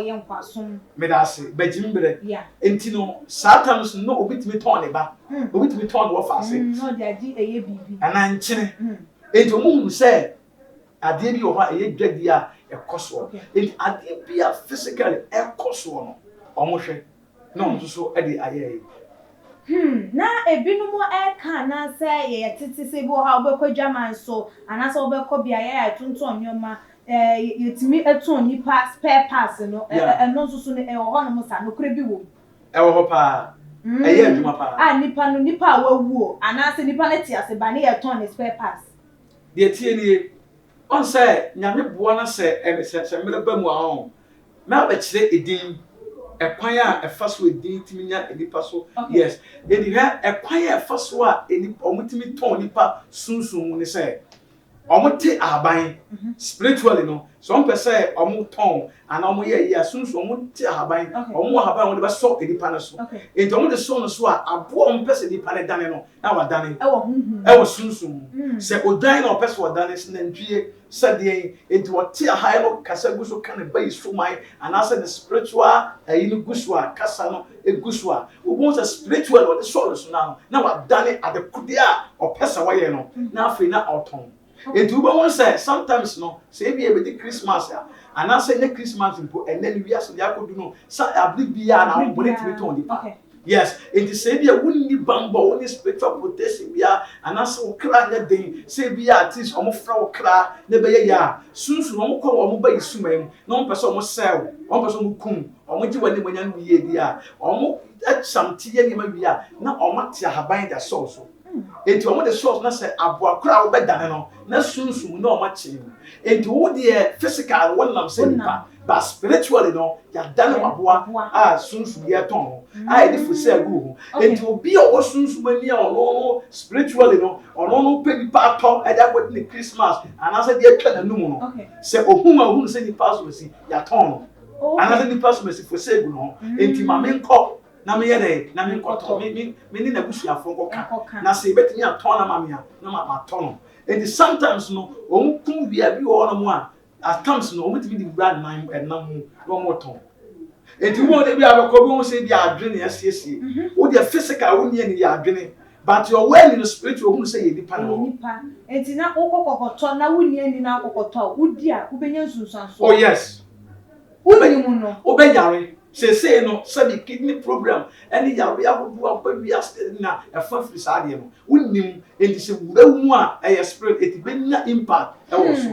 meda ase bɛgyim brɛ. Nti no saa tam so no obi tumi tɔn ne ba, obi tumi tɔn ne wɔfa ase anaa nkyene. Nti wɔn hunu sɛ adeɛ bi wɔ hɔ a ɛyɛ dwadie a ɛkɔ soɔ. Nti adeɛ bi a physically ɛkɔ soɔ no, wɔn hwɛ na wɔn nso so de ayɛ yi. Na ebinom ɛka anaasɛ yɛyɛ tete sɛ ebi wɔ hɔ a wobɛkɔ dwaman so anaasɛ wobɛkɔ beaeɛ a yɛtontɔn nneɛma, yɛtumi tɔn nipa spare parts no. Ɛno nso so no ɛwɔ hɔnom sa nokorɛ bi wɔ mu? Ɛwɔ hɔ paa, ɛyɛ adwuma paa. A nipa no, nipa a wawu o anaasɛ nipa no te ase ba ne yɛtɔn ne spare parts? Deɛ tie nie, ɔn sɛ Nyame boa no sɛ ɛne sɛ mmerɛ ba mu a ɔn na abɛkyerɛ edin, ɛkwan a ɛfa so edin tumi nya nipa so. Yes, edi hwɛ, ɛkwan a ɛfa so a enipa ɔmo tumi tɔn nipa sunsun mu ne sɛ ɔmo te ahaban. Spiritually no, sɛ ɔmo pɛ sɛ ɔmo tɔn anaa ɔmo yɛ yie a, sunsun ɔmo te ahaban. Ɔmo wɔ ahaban a ɔmo de bɛsɔ nipa no so. Nti ɔmo de sɔ no so a, aboa ɔmo pɛ sɛ nipa no dane no na wadane. Ɛwɔ honhom? Ɛwɔ sunsun mu. Sɛ odwan na ɔpɛ sɛ ɔdane, sɛ nantwie, sɛdeɛ nti ɔte ahan no kasa gu so ka ne ba yi suman anaasɛ ne spiritual ayi no gu so a, kasa no gu so a, wobɛhu sɛ spiritual ɔde sɔɔ no so na no na wadane adekodeɛ a ɔpɛ sɛ wɔyɛ no na afei na ɔtɔn. Nti wobɛhu sɛ sometimes no sɛ ebi ebɛdi Christmas a anaasɛ nyɛ Christmas mpo, ɛnɛ no wiase deɛ akɔdu no sa abere biara na ahobɔne tumi tɔn nipa. Yes, nti sɛ ebi a wonni bambɔ, wonni spiritual protection bia anaasɛ wo kra nyɛ den sɛ ebi a at least ɔmo frɛ wo kra na ɛbɛyɛ yɛ a, sunsun ɔmo kɔ ɔmo ba yi suma mu na ɔmo pɛ sɛ ɔmo sɛw, ɔmo pɛ sɛ ɔmo kum, ɔmo gye wɔn animuonyam no yie bi a, ɔmo ɛkyam ti yɛ nneɛma wie a na ɔmo ate ahaban de asɔw so. Enti wɔn de source na sɛ aboa koro a wobɛdane no na sunsum na wɔn akye no. Enti wo deɛ physical no wonam sɛ nipa but spiritually no yɛadane wo aboa a sunsum yɛtɔn ho a yɛde fosɛ agu wo ho. Enti obi a ɔwɔ sunsum ani a ɔno no spiritually no ɔno no pɛ nipa atɔ ɛde akɔdi ne Christmas anaasɛ de atwa n'anum no sɛ ohun a ohun sɛ nipa asomasi yɛatɔn no anaasɛ nipa asomasi fosɛ agu ne ho. Enti ma menkɔ na meyɛ dɛn na menkɔtɔ me me me ne n'abusuafoɔ nkɔka na sɛ yɛbɛtumi atɔn no ama me a na ma matɔ no. Enti sometimes no wɔn kum wia bi wɔ hɔnom a at times no wɔn tumi de wura nam ɛnam mu na wɔn tɔn. Enti wɔn de bi abɛkɔ bi wɔn sɛ bi adwene na asiesie. Wo deɛ physical wo ni ani yɛ adwene but your well in spiritual ohun sɛ yɛ nipa na wɔ. Nipa. Enti na wokɔ kɔkɔtɔ na wonni ani na akɔkɔtɔ a wodi a wobɛnya nsunsuansoɔ. Oh yes. Wonni mu no. Wobɛyare. Seesei no, sɛbe kidney problem ne yareɛ ahodoɔ aba wiase na ɛfa firi saa adeɛ no. Wonnim, enti sɛ wura wo mu a, ɛyɛ spirit, enti bɛnya impact ɛwɔ so.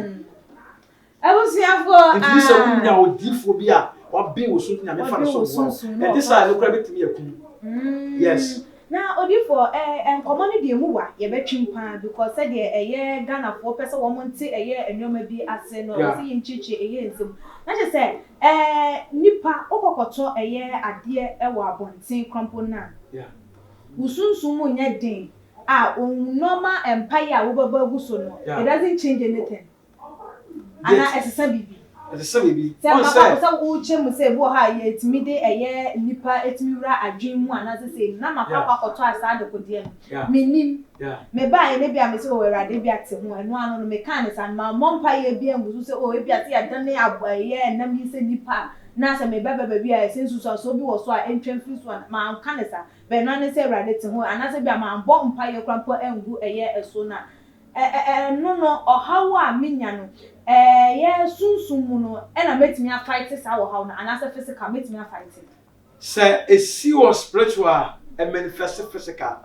Abusuafoɔ Enti gye sɛ wonya odiyifoɔ bi a waben wo so nti Nyame fa no so boa wo. Ɛnte saa a, ɛno koraa bɛtumi akum wo. Yes. Na odiyifoɔ eh, nkɔmɔ no deɛ emu wa, yɛbɛtwem paa because sɛdeɛ ɛyɛ Ghanafoɔ pɛ sɛ wɔn nte ɛyɛ nnoɔma bi ase no, ɛwɔ sɛ yɛnkyerɛkyerɛ ɛyɛ nsɛm mu. Na kyerɛ sɛ eh, nipa wokɔ kɔtɔ ɛyɛ adeɛ wɔ abɔnten koraa mpo no a, wo sunsum mu nyɛ den a, wo nnoɔma mpaeɛ a wobɛbɔ agu so no, it doesn't change anything. Anaa ɛsesa biribi? Ɛsesa biribi. Sɛ Ɔn papa sɛ. sɛ wokyɛ mu sɛ ebi wɔ hɔ a yɛtumi de ɛyɛ nnipa ɛtumi wura adwene mu anaasɛ sei no na makɔ akɔ akɔtɔ a saa adekodeɛ no mennim. Mebaeɛ no ebia mese oh Awurade ebia te ho ɛno ano no mekaa no saa no mammɔ mpaeɛ biara angu so sɛ oh ebia sɛ yɛadane ab ɛyɛ ɛnam yi sɛ nnipa a na sɛ mebɛba baabi a ɛsɛ nsusuansoɔ bi wɔ so a ɛntwa mfiri so a manka no saa but ɛno ara ne sɛ Awurade te ho anaasɛ ebia mammɔ mpaeɛ koraa mpo angu ɛyɛ ɛso no a Ɛno no, ɔhaw a menya no, ɛyɛ sunsum mu no na mɛtumi a fight saa ɔhaw no anaasɛ physical mɛtumi a fight? Sɛ ɛsi wɔ spiritual a, ɛ manifest physical.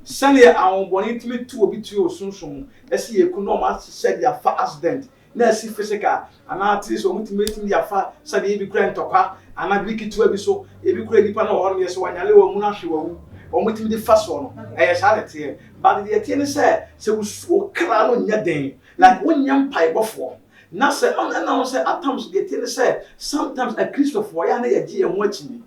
Sɛdeɛ ahonhommɔne tumi tu obi tiri wɔ sunsum mu, ɛsi yɛ ku na wɔn ahyehyɛ de afa accident na asi physical anaa at least wɔn tumi bɛtumi de afa sɛdeɛ ebi kura ntɔkwa anaa biribi ketewa bi so, ebi kura nipa no wɔ hɔ nom yɛ sɛ wanyale wɔn mu no ahwe wawu, wɔn tumi de fa soɔ no, ɛyɛ saa na ɛteɛ. But deɛ ɛteɛ ne sɛ, sɛ wo su wo kra no nyɛ den, like wonyɛ mpaebɔfoɔ, na sɛ ɔn ɛna ho sɛ at times deɛ ɛteɛ ne sɛ, sometimes akristofoɔ yɛ a na yɛgye yɛn ho akyinnye.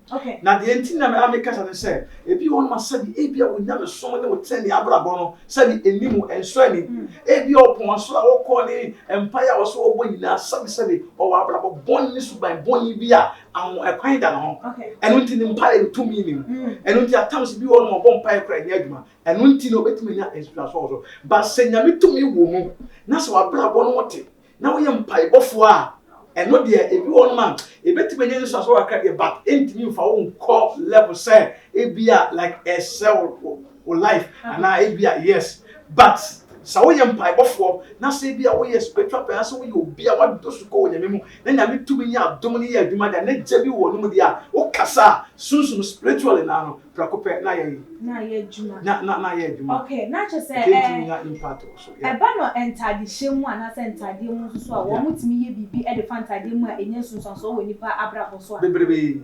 Na deɛ nti na me meka saa ne sɛ, ebi wɔ hɔ nom a sɛbi ebia wo nyamesom ne wo tenenee abrabɔ no sɛbi ɛnni mu, ɛnsɔ ani. Ebia ɔpɔn asɔre a ɔkɔ ne mpaeɛ a ɔsɛ ɔbɔ nyinaa sɛbi sɛbi ɔwɔ abrabɔ bɔne ne suban bɔne bi a aho ɛkwan da ne ho. Ɛno nti ne mpaeɛ no tumi nni mu. Ɛno nti at times bi wɔ hɔ nom a ɔbɔ mpaeɛ koraa ɛnyɛ adwuma. Ɛno nti no obetumi anya nsunsuanso wɔ so. But sɛ Nyame tumi wɔ mu na sɛ w'abrabɔ no te na woyɛ mpaebɔfoɔ a, ɛno deɛ ebi wɔ hɔnom a ebetumi anya nsunsuanso kakra deɛ but entumi nfa wo nkɔ level sɛ ebia like ɛsɛ wo wo life anaa ebia yes but sɛ woyɛ mpaebɔfoɔ na sɛ ebia woyɛ spiritual person sɛ woyɛ obi a wadɔ sukɔ wɔ Nyame mu na Nyame tumi ne adom no yɛ adwuma deɛ na gya bi wɔ no mu deɛ a wokasa a sunsum spiritually naa no prɛko pɛ na ayɛ yi. Na ayɛ adwuma. Na na na ayɛ adwuma. Okay, na kyerɛ sɛ ɛɛ. Ɛntumi nya impact wɔ so. Yeah. Ɛba no ntaadehyɛ mu anaasɛ ntaadeɛ mu nso so a, wɔn tumi yɛ biribi de fa ntaadeɛ mu a ɛnya nsunsuansoɔ wɔ nipa abrabɔ so a. Bebrebe,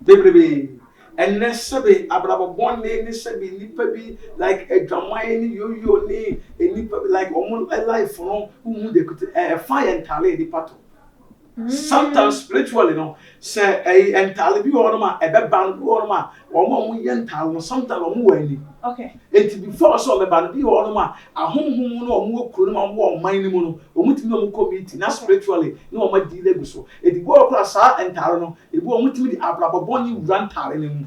bebrebe. Ɛnnɛ sɛbe abrabɔ bɔne ne sɛbe nipa bi like adwaman ne yoyo ne nipa bi like wɔn life no wohu de kuti ɛfa yɛ ntaale a nipa to. Sometimes spiritually no, sɛ ɛyi ntaale bi wɔ hɔnom a ɛbɛba no bi wɔ hɔnom a wɔn a wɔyɛ ntaale no sometimes wɔn wɔ ani. Okay. Eti before sɛ wɔbɛba no bi wɔ hɔnom a ahonhom no wɔn wɔ kuro no mu a wɔn wɔ ɔman no mu no wɔn tumi wɔn kɔ meeting na spiritually na wɔn adi agu so. Eti bi wɔ hɔ koraa saa ntaale no ebi wɔ wɔn tumi de abrabɔ bɔne wura ntaale no mu.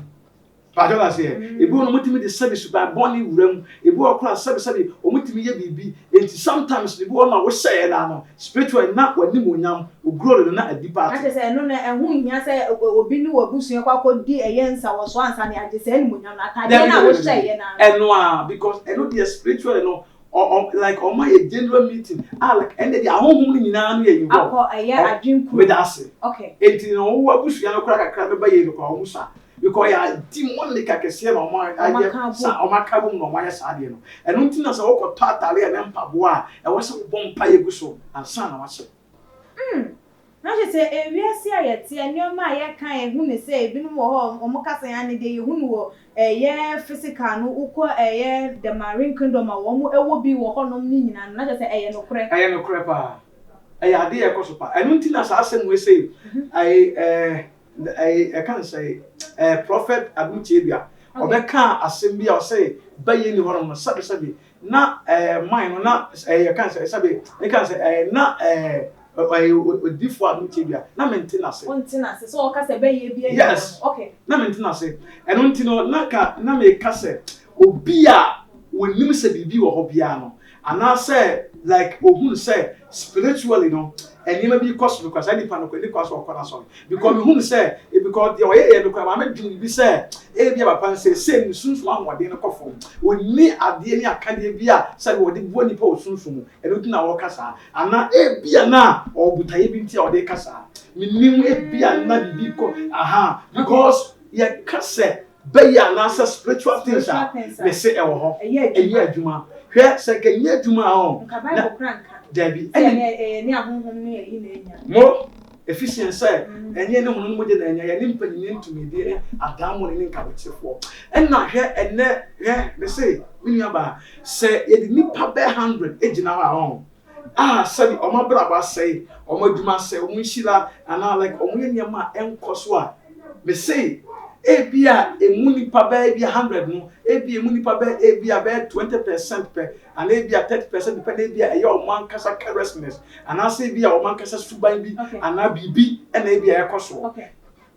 Paatwa wate aseɛ? Ebi wɔ no wɔtumi de sɛbi suban bɔne wura mu. Ebi wɔ koraa sɛbi sɛbi wɔtumi yɛ biribi. Enti sometimes no ebi wɔ hɔ nom a wohyɛɛ no ano spiritually na w'animuonyam, wo glory no na adi paa Na te. kyerɛ sɛ ɛno no ɛho nhia sɛ obi ne w'abusua kɔ akɔdi ɛyɛ nsawɔsoɔ ansa na yɛagye saa animuonyam no. Ataadeɛ Dabi no a dabi dabi dabi. wohyɛeɛ no ara no. Ɛno ara because ɛno deɛ spiritually no Ɔ ɔ like ɔmo ayɛ general meeting a like ɛnde deɛ ahonhom no nyinaa no yɛ involved. Akɔ ɛyɛ Ɔ adwen koro. meda ase. Okay. Enti no wo abusua no koraa kakra bɛba yie no koraa ɔmo sua because ɔyɛ demonic akɛseɛ na ɔmo Ɔmo ayɛ aka abom. sa ɔmo aka abom na ɔmo ayɛ saa adeɛ no. Ɛno nti na sɛ wokɔ tɔ ataare anaa mpaboa a ɛwɔ sɛ wobɔ mpaeɛ gu so ansa na wahyɛ. Mm. Na kyerɛ sɛ ewiase a yɛteɛ, nneɛma a yɛka a yɛhu no sɛ ebinom wɔ hɔ a wɔka sɛ aane deɛ yɛhu no wɔ Ɛyɛ physical no, wokɔ ɛyɛ the marine kingdom a wɔn ɛwɔ bi wɔ hɔnom ne nyinaa no, na kyerɛ sɛ ɛyɛ nokorɛ. Ɛyɛ nokorɛ paa. Ɛyɛ adeɛ a ɛkɔ so paa. Ɛno nti na saa asɛm wei sei, ɛyɛ ɛɛ ɛyɛ ɛka no sɛ ɛɛ Prophet Adom Kyedua, ɔbɛkaa asɛm bi a ɔsɛ bɛyɛ ni hɔnom no, sɛbesɛbe na ɛɛ man no na ɛɛ yɛka no sɛ sɛbe meka no sɛ ɛɛ na ɛɛ ɛɛ odiyifoɔ Adom Kyedua na mente n'ase. Wonte n'ase sɛ ɔka sɛ bɛyɛ bi ɛni hɔ no. Yes. Okay. Na mente n'ase. Ɛno nti no na ka na meka sɛ obi a wɔnim sɛ biribi wɔ hɔ biara no anaasɛ like ohun sɛ spiritually no nneɛma bi kɔ so no kora, saa nipa no kora ni kwan so ɔkɔ n'asɔre, because mehun sɛ because deɛ ɔyɛ yɛ no kora maame dwene biribi sɛ ebi a papa no sɛ sɛ ne sunsum ahoɔden no kɔ fam, onni adeɛ ne akadeɛ bi a sɛde wɔde boa nipa wɔ sunsum mu, ɛno nti na wɔka saa, anaa ebi a na ɔwɔ botaeɛ bi nti a ɔde ka saa, menim ebi a na biribi kɔ aha, because yɛka sɛ bɛyɛ anaasɛ spiritual things a, mese ɛwɔ hɔ, ɛyɛ adwuma. Hwɛ, sɛ nka ɛnyɛ adwuma a ɔ Nka Bible kora nka dabi. Sɛ ɛne ɛne ahonhom ne ɛyi na anya. Mo Ephesians sɛ ɛnyɛ ne honam mogya na anya, yɛne mpanyinni ntumidie ne adammɔne ne nkabɔkyefoɔ. Ɛna hwɛ ɛnɛ, hwɛ, mese me nua baa, sɛ yɛde nipa bɛɛ 100 gyina hɔ a ɔn a sɛbi ɔmo abrabɔ asɛe, ɔmo adwuma asɛe, ɔmo nhyira anaa like ɔmo yɛ nneɛma a ɛnkɔ so a, mese ebi a emu nipa bɛyɛ bi 100 no, ebi emu nipa bɛyɛ ebi a bɛyɛ 20% pɛ anaa ebi a 30% pɛ na ebi a ɛyɛ ɔmo ankasa carelessness anaasɛ ebi a ɔmo ankasa suban bi anaa biribi ɛna ebi a ɛkɔ soɔ.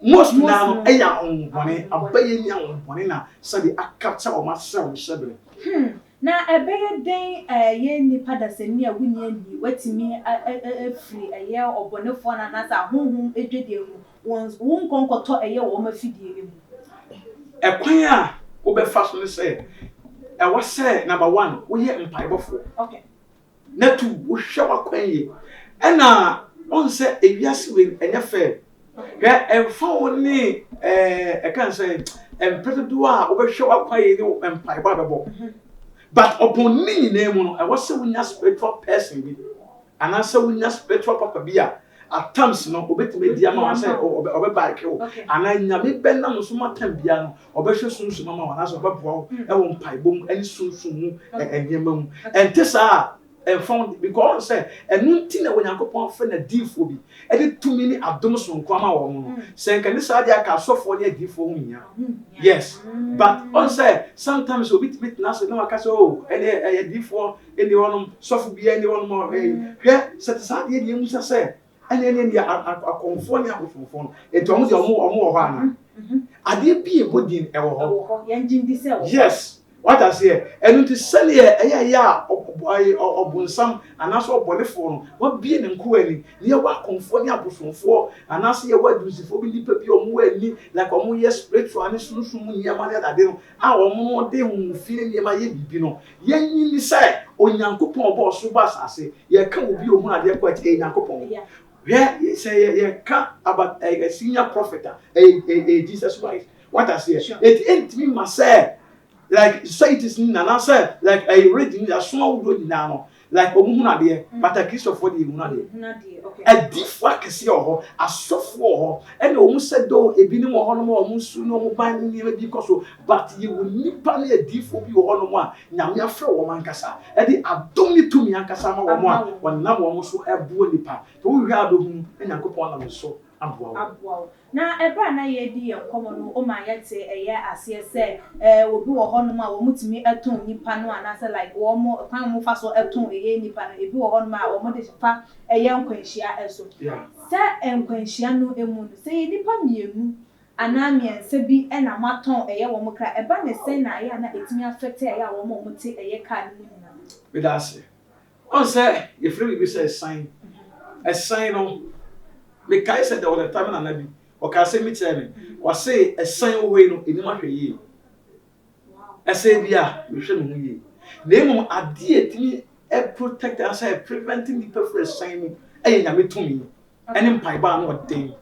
Most naa no ɛyɛ ahombɔne, abayɛ ni ahombɔne na sɛbi akapkyɛ ɔmo ahyɛ ɔmo hyɛbrɛ. Na ɛbɛyɛ dɛn ɛyɛ nipa dasani a wonni ani watumi afiri ɛyɛ ɔbɔnefoɔ no anaasɛ ahonhom adwadeɛ mu, wɔn wo nkɔ nkɔtɔ ɛyɛ wɔn afidie mu? Ɛkwan a wobɛfa so ne sɛ ɛwɔ sɛ number one, woyɛ mpaebɔfoɔ. Na two, wohwɛ w'akwan yie. Ɛna ɔn sɛ ewiase wei ɛnyɛ fair. Hwɛ, ɛmfa wo ne ɛka n sɛ mpɛ dodoɔ a wobɛhwɛ w'akwan yie ne mpaebɔ a bɛbɔ. But ɔpɔn ne nyinaa mu no, ɛwɔ sɛ wonya spiritual person bi anaasɛ wonya spiritual papa bi a at times no obetumi adi ama wo sɛ ɔbɛbaake wo anaa Nyame bɛnam so ma time biara no ɔbɛhwɛ sunsum ama wo anaasɛ ɔbɛboa wo ɛwɔ mpaebɔ mu ɛne sunsum mu nneɛma mu. Ɛnte saa a, ɛmfa wo, because sɛ ɛno nti na Onyankopɔn afrɛ n'adiyifoɔ bi ɛde tumi ne adom sononko ama wɔn no. Sɛ nka ne saa deɛ aka asɔfoɔ ne adiyifoɔ ho hia. Yes, but ɔn sɛ sometimes obi tumi tena ase na waka sɛ, oh, ɛne ɛyɛ adiyifoɔ ɛni hɔnom, sɔfo biara ɛni hɔnom. Hwɛ, sɛ te saa deɛ deɛ musa sɛ ɛne akɔmfoɔ ne abosomfoɔ no, nti ɔmo deɛ ɔmo wɔ hɔ ana? Adeɛ bi ɛbɔ din ɛwɔ hɔ. Yes, wata aseɛ. Ɛno nti sɛdeɛ ɛyɛ a ɔbonsam anaasɛ ɔbɔnefoɔ no wabie ne nkoa ani na yɛwɔ akɔmfoɔ ne abosomfoɔ anaasɛ yɛwɔ adunsifoɔ bi, nnipa bi a ɔmo wɔ ani like ɔmo yɛ spiritual ne sunsum mu nneɛma ne adade no a ɔmo de honhom ne nneɛma yɛ biribi no, yɛnyi ni sɛ Onyankopɔn ɔbɔ ɔsoro bɔ asase. Yɛka obi a ohun adeɛ kɔ akyi, ɛyɛ Nyankopɔn. Hwɛ, sɛ yɛka about ɛyɛ senior prophet a, ɛyɛ Jesus Christ. Wata aseɛ? Eti ɛntumi ma sɛ like societies ni na anaasɛ like ɛyɛ religion ni asom ahodoɔ nyinaa no like ɔmo hun adeɛ, but akristofoɔ deɛ ehun adeɛ. Adiifoɔ akɛseɛ wɔ hɔ, asɔfoɔ wɔ hɔ, ɛna ɔmo sɛ do ebinom wɔ hɔnom a ɔmo nsu ne ɔmo ban ne nneɛma bi kɔ so, but yɛwɔ nipa ne adiifoɔ bi wɔ hɔnom a Nyame afrɛ wɔn ankasa ɛde adom ne tumi ankasa ama wɔn a wɔnam wɔn so ɛboa nipa. Nti wohwɛ a bɛhunu na Nyankopɔn nam so aboa wo. Aboa wo. Na ɛberɛ a na yɛredi yɛn nkɔmmɔ no, woma yɛte ɛyɛ aseɛ sɛ obi wɔ hɔnom a wɔtumi tɔn nipa no anaasɛ like wɔn kwan a wɔfa so tɔn ɛyɛ nipa no, ebi wɔ hɔnom a wɔde fa ɛyɛ nkwanhyia so. Sɛ nkwanhyia no mu no, sɛ yɛ nipa mmienu anaa mmiɛnsa bi na moatɔn ɛyɛ wɔn kra, ɛba ne sɛn na ɛyɛ a na ɛtumi affect ɛyɛ a wɔn a wɔte ɛyɛ car no mu nyinaa? Meda ase. Ɔn sɛ yɛfrɛ biribi sɛ ɛsan. Ɛsan no, mekae sɛ there was a time nana bi, ɔka asɛm bi kyerɛɛ me. Ɔse ɛsan wɔ hɔ yi no, ɛnim ahwɛ yie. Ɛsɛ bi a, mehwɛ me ho yie. Na mmom adeɛ a ɛtumi protect anaasɛ prevent nnipa firi ɛsan mu ɛyɛ Nyame tumi ɛne mpaebɔ a na ɔden.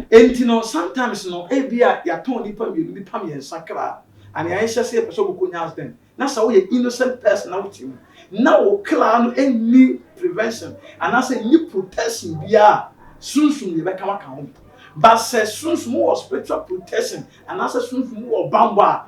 Enti no, sometimes no, ebi a yɛatɔn nnipa mmienu, nnipa mmiɛnsa kra, ana yɛahyɛ sɛ yɛpɛ sɛ ɔmokɔ nya accident. Na sɛ woyɛ innocent person na wote mu na wo kra no nni prevention anaasɛ nni protection biara, sunsum yɛbɛka waka ho. But sɛ sunsum wɔ spiritual protection anaasɛ sunsum wɔ bammɔ a,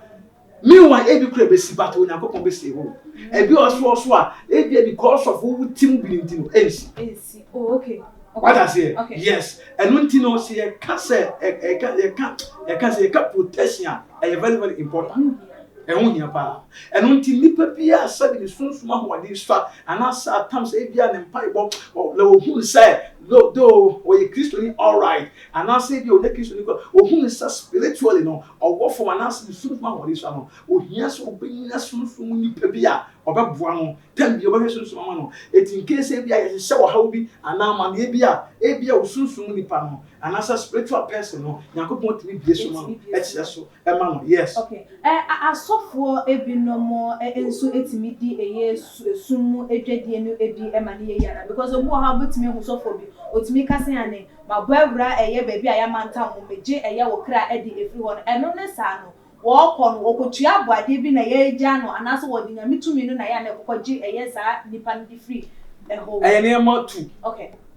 meanwhile ebi kura bɛsi but Onyankopɔn bɛsave wo. Ebi wɔ so so a, ebi because of wo ti mu bi nti no, ɛnsi. Ɛnsi. Oh, okay. What I say? Okay. Yes. Ɛno nti no, sɛ yɛka sɛ ɛka yɛka yɛka sɛ yɛka protection a, ɛyɛ very very important. Ɛho hia paa. Ɛno nti nipa biara sɛbi ne sunsum ahoɔden sua anaasɛ atam sɛ ebia ne mpaebɔ na ohun sɛ though ɔyɛ Kristoni alright anaasɛ ebia ɔnyɛ Kristoni kɔ ohun sɛ spiritually no ɔwɔ fam anaasɛ ne sunsum ahoɔden sua no, ohia sɛ ɔbɛnya sunsum nipa bi a ɔbɛboa no tam bi ɔbɛhwɛ sunsum ama no. Eti nke sɛ ebia yɛhyehyɛ ɔhaw bi anaa amaneɛ bi a ebia wo sunsum nipa no anaasɛ spiritual person no, Nyankopɔn tumi bie so ma no, ɛkyerɛ so ɛma no. Yes. Okay. Asɔfoɔ ebinom nso etumi di ɛyɛ sum mu adwadie no ebi ma ne yɛ yie ana? Because obi wɔ hɔ a wobɛtumi ehu sɔfoɔ bi, otumi ka sɛ ane mabɔ awura ɛyɛ baabi a yɛamantam mo, megye ɛyɛ wo kra ɛde efiri hɔ no, ɛno ne saa no, wɔɔkɔ no, wɔkɔtua aboadeɛ bi na yɛagya no anaasɛ wɔde Nyame tumi no na yɛ a na ɛkɔkɔ gye ɛyɛ saa nipa no de firi ɛhɔ? Ɛyɛ nneɛma tu.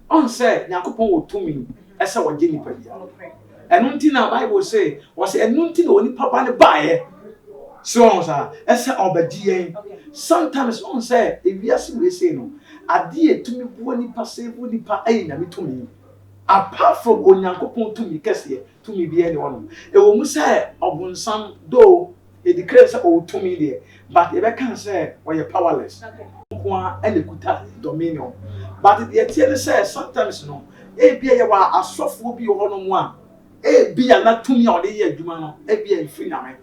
Ɔn sɛ Nyankopɔn wɔ tumi ɛsɛ ɔgye nipa biara. Ɛno nti na Bible se, ɔse ɛno nti na onipa ba no baeɛ. So ɔn saa, ɛsɛ ɔbɛgye yɛn. Sometimes ɔn sɛ ewiase wei sei no, adeɛ a ɛtumi boa nipa, save nipa ɛyɛ Nyame tumi. Apart from Onyankopɔn tumi kɛseɛ, tumi biara nni hɔnom. Ɛwɔ mu sɛ ɔbonsam though yɛ declare sɛ ɔwɔ tumi deɛ, but yɛbɛka sɛ ɔyɛ powerless. Nko ara na ɛkuta dominion. But deɛ ɛteɛ ne sɛ sometimes no, ebia yɛwɔ asɔfoɔ bi wɔ hɔnom a, ebia na tumi a ɔde yɛ adwuma no, ebia ɛmfiri Nyame.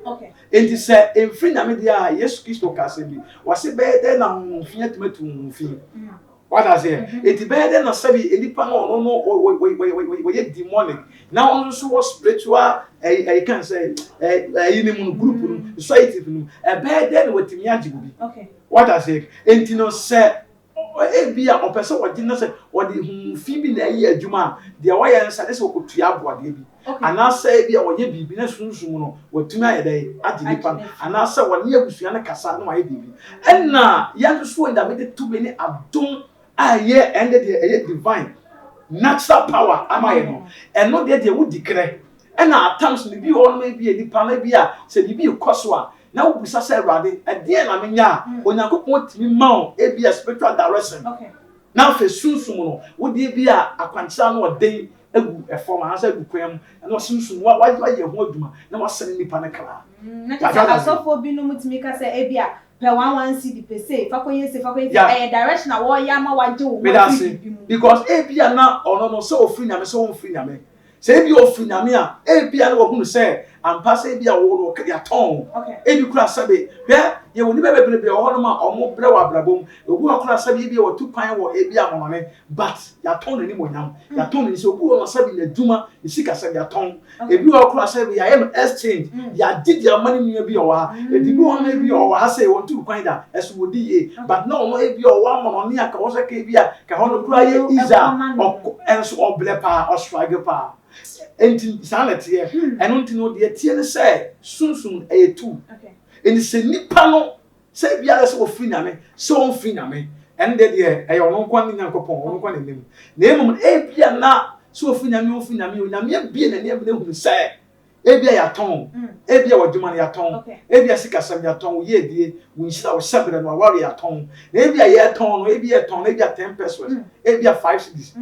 Enti sɛ ɛmfiri Nyame deɛ a, Yesu Kristo ka asɛm bi, ɔse bɛyɛ dɛn na honhom fi atumi atu honhom fi? Wate aseɛ? Enti bɛyɛ dɛn na sɛbi nipa no ɔno no ɔyɛ demonic na ɔno nso wɔ spiritual ɛyi ɛyi kan sɛ ɛyi ne mu no group no society no mu, ɛbɛyɛ dɛn na watumi agye obi? Wate aseɛ? Enti no sɛ ebi a ɔpɛ sɛ ɔgye na sɛ ɔde huhu fi bi na ɛyɛ adwuma a, deɛ ɔyɛ nsa ne sɛ ɔkɔtua aboadeɛ bi. Anaasɛ ebia ɔyɛ biribi na sunsum no watumi ayɛ dɛn agye nipa no, anaasɛ ɔne abusua no kasa na wayɛ biribi. Ɛna yɛn nso so Onyame de tumi ne adom a ɛyɛ ɛnde deɛ ɛyɛ divine natural power ama yɛn no, ɛno deɛ deɛ wodi krɛ. Ɛna at times no bi wɔ hɔ nom ebia nipa no ebia sɛ biribi rekɔ so a na wobisa sɛ Awurade ɛdeɛn na menya a, Onyankopɔn tumi ma wo ebia spiritual direction. Na afei sunsum no wode ebia akwankyerɛ ano ɔden agu fam anaasɛ agu kwan mu na wasunsum wa wayɛ ho adwuma na wasɛne nipa no kra. Na kyerɛ sɛ asɔfoɔ binom tumi ka sɛ ebia pɛ one one cedi pɛ sei fa kɔyɛ sei fa kɔyɛ sei ɛyɛ direction a wɔreyɛ ama wagye wo ho afiri biribi mu. Because ebia na ɔno no sɛ ɔfiri Nyame sɛ ɔmfiri Nyame. Sɛ ebia ɔfiri Nyame a, ebia na wahunu sɛ ampa sɛ ebia wo no yɛatɔn wo. Ebi koraa sɛbe, hwɛ, yɛwɔ nnipa bebrebe wɔ hɔnom a wɔn brɛ wɔ abrabɔ mu. Obi wɔ hɔ koraa sɛbe ebia watu kwan wɔ ebia amɔnɔne, but yɛatɔn n'animuonyam, yɛatɔn n'ani sɛ obi wɔ hɔ sɛbe n'adwuma, ne sikasɛm yɛatɔn. Ebi wɔ hɔ koraa sɛbe yɛayɛ no exchange, yɛagye de ama ne nua bi a ɔwɔ ha. Enti bi wɔ hɔ no ebia ɔwɔ ha sɛ ɔntuu kwan da, ɛso ɔdi yie, but na ɔno ebia ɔwɔ amɔnɔne a ka wɔ sɛ ka ebia ka hɔ no koraa yɛ easy a, ɔkɔ, ɛnso ɔbrɛ paa, ɔstruggle paa. Enti saa na ɛteɛ. Ɛno nti no deɛ ɛteɛ ne sɛ sunsum no ɛyɛ two. Enti sɛ nipa no Sɛ biara sɛ ɔfiri Nyame, sɛ ɔmfiri Nyame, ɛno deɛ deɛ ɛyɛ ɔno nkoa ne Nyankopɔn, ɔno nkoa na nim. Na mmom no, ebia na sɛ ɔfiri Nyame, ɔmfiri Nyame, Onyame abue n'ani ama no ahunu sɛ ebia yɛatɔn, ebia w'adwuma no yɛatɔn, ebia sikasɛm yɛatɔn, wo yiedie, wo nhyira, wo hyɛberɛ no, w'awareɛ yɛatɔn. Na ebia yɛtɔn no, ebia yɛtɔn no, ebia 10 pesos, ebia 5 cedis.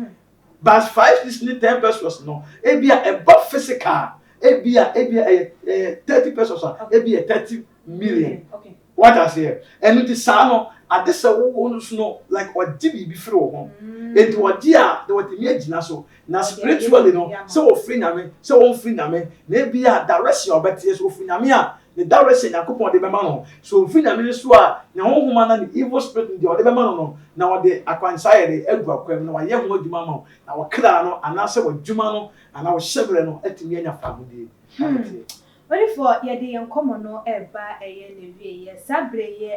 But 5 cedis ne 10 pesos no, ebia ɛba physical, ebia ebia ɛyɛ ɛyɛ 30 pesos a, ebia 30 million. Wate aseɛ? Ɛno nti saa no, ade sɛ wo wo nso no, like ɔgye biribi firi wo ho. Enti ɔgye a, na watumi agyina so. Na spiritually no, sɛ ɔfiri Nyame, sɛ ɔmfiri Nyame, na ebia direction a ɔbɛteɛ, sɛ ɔfiri Nyame a, ne direction a Nyankopɔn de bɛma no. Sɛ ɔmfiri Nyame nso a, ne honhom anaa ne evil spirit no, deɛ ɔde bɛma no no, na ɔde akwankyerɛ ayɛ dɛ, agu akwan mu, na wayɛ ho adwuma ama wo, na wo kra no, anaasɛ w'adwuma no, anaa wo hyɛberɛ no atumi anya fahodie. Saa na ɛteɛ. Odifoɔ, yɛde yɛn nkɔmmɔ no reba ɛyɛ n'awieɛ. Saa berɛ yi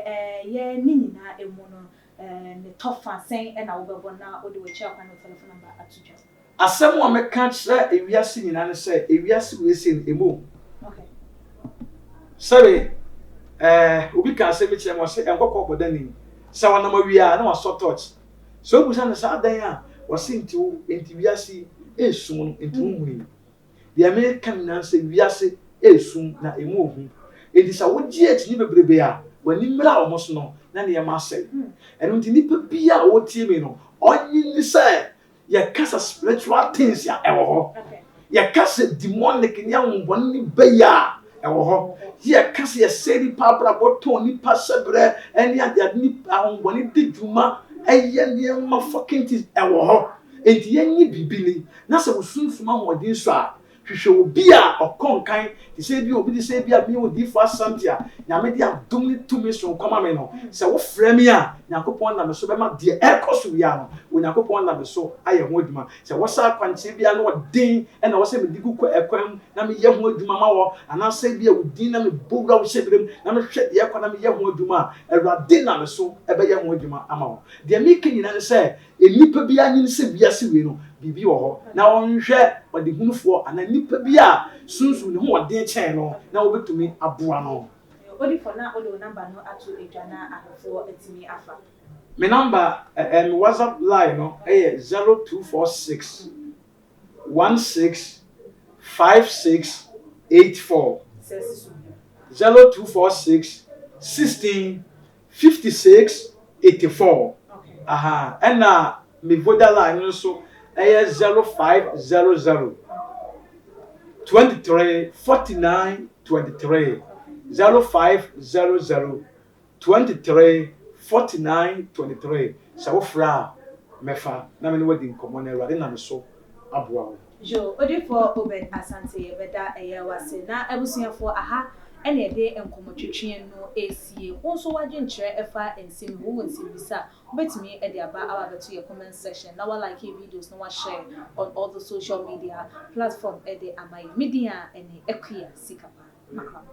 ɛyɛ ne nyinaa ɛmu no, ne tɔ fa sɛn na wobɛbɔ na wode w'akyi akwan ne wo telephone number ato dwa? Asɛm a mɛka akyerɛ ewiase nyinaa ne sɛ, ewiase wei sei no, ɛmu ohu. Sɛbe ɛɛ, obi ka asɛm bi kyerɛ me, ɔse ɛnkɔkɔ bɔdani, sɛ ɔnam awia a na wasɔ torch. Sɛ wobisa no sɛ adɛn a, ɔse nti wo, nti wiase yi ɛresum no, nti wonhui. Deɛ mereka nyinaa ne sɛ wiase ɛresum na ɛmu ɔhu. Enti sɛ wogye akyinnye bebrebe a, w'ani mmra wɔn so no, na nneɛma asɛe. Ɛno nti nipa biara a ɔretie me no, ɔnnye nni sɛ yɛka sɛ spiritual things a ɛwɔ hɔ. Yɛka sɛ demonic ne ahonhommɔne ne bayi a ɛwɔ hɔ. Yɛka sɛ yɛsɛe nipa abrabɔ, tɔn nipa hyɛbrɛ ne adeade ne ahonhommɔne di dwuma, ɛyɛ nneɛma fucking things ɛwɔ hɔ. Enti yɛnnye biribi nni. Na sɛ wo sunsum ahoɔden sua a, hwehwɛ obi a ɔkɔ nkan, te sɛ ebia obi te sɛ ebia me Odiyifo Asante a Nyame de adom ne tumi sononko ama me no. Sɛ wofrɛ me a, Nyankopɔn nam me so bɛma deɛ ɛrekɔ so biara no, Onyankopɔn nam me so ayɛ ho adwuma. Sɛ wɔsa akwankyerɛ biara na ɔden na ɛwɔ sɛ mede gu kwan mu na meyɛ ho adwuma ma wɔ, anaasɛ ebia wo din na mebɔ wura wo hyɛberɛ mu na mehwɛ deɛ ɛrekɔ na meyɛ ho adwuma a, Awurade nam me so bɛyɛ ho adwuma ama wo. Deɛ mereka nyinaa ne sɛ, Nnipa biara nyim sɛ wiase wei no biribi wɔ hɔ na ɔnhwɛ ɔdehunufoɔ anaa nnipa bi a sunsum ne ho ɔden kyɛn no na wɔbɛtumi aboa no. Odifo na wode wo number no ato dwa na ahwɛfoɔ atumi afa. Me number ɛɛ me WhatsApp line no yɛ 0246 16 56 84. Sɛ si so bio. 0246 16 56 84 ahaa ɛna me voda line no nso ɛyɛ 0500 23 49 23 0500 23 49 23 sɛ wofrɛ a mɛfa na me ne wadi nkɔmmɔ na Awurade nam so aboa wo. Yo, Odiyifoɔ Obed Asante yɛbɛda ɛyɛ wo ase. Na abusuafoɔ aha ɛna yɛde nkɔmmɔtwetweɛ no resie. Wo nso w'adwenkyerɛ ɛfa nsɛm yi ho, wowɔ nsɛmmisa a, wobɛtumi de aba aba abɛto yɛ comment section na wa like videos na wa share on all the social media platform de ama yɛn. Me din a ɛne Akua Sikapa. Makram.